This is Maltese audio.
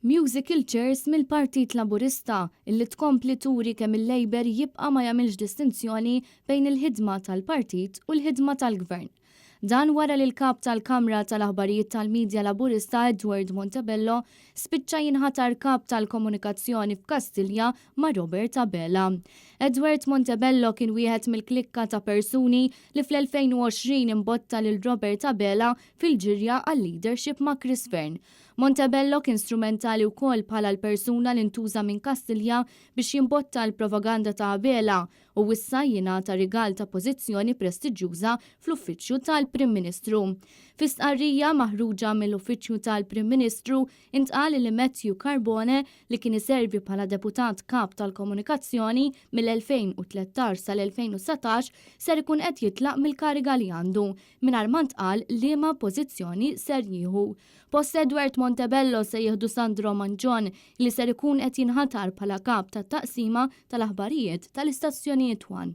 Musical chairs mill-Partit Laburista illi tkompli turi kemm il-Labour jibqa' ma jagħmilx distinzjoni bejn il-ħidma tal-partit u l-ħidma tal-Gvern. Dan wara li l-Kap tal-Kamra tal-Aħbarijiet tal-Media Laburista Edward Montebello spiċċa jinħatar Kap tal-Komunikazzjoni f'Kastilja ma' Robert Abela. Edward Montebello kien wieħed mill-klikka ta' persuni li fl-2020 imbotta lil Robert Abela fil-ġirja għal-leadership ma' Chris Fearne. Montebello kien strumentali wkoll bħala l-persuna li ntuża minn Kastilja biex jimbotta l-propaganda ta' Abela u issa jingħata rigal ta' pożizzjoni prestiġjuża fl-Uffiċċju tal-Prim Ministru. Fi stqarrija maħruġa mill-Uffiċċju tal-Prim Ministru intqal li Matthew Carbone li kien iservi bħala Deputat Kap tal-Komunikazzjoni mill-2013 sal-2019 ser ikun qed jitlaq mill-kariga li għandu mingħajr ma ntqal liema pożizzjoni ser jieħu. Post Edward Montebello se jieħdu Sandro Mangion li ser ikun qed jinħatar bħala kap tat-taqsima tal-aħbarijiet tal-istazzjonijiet One.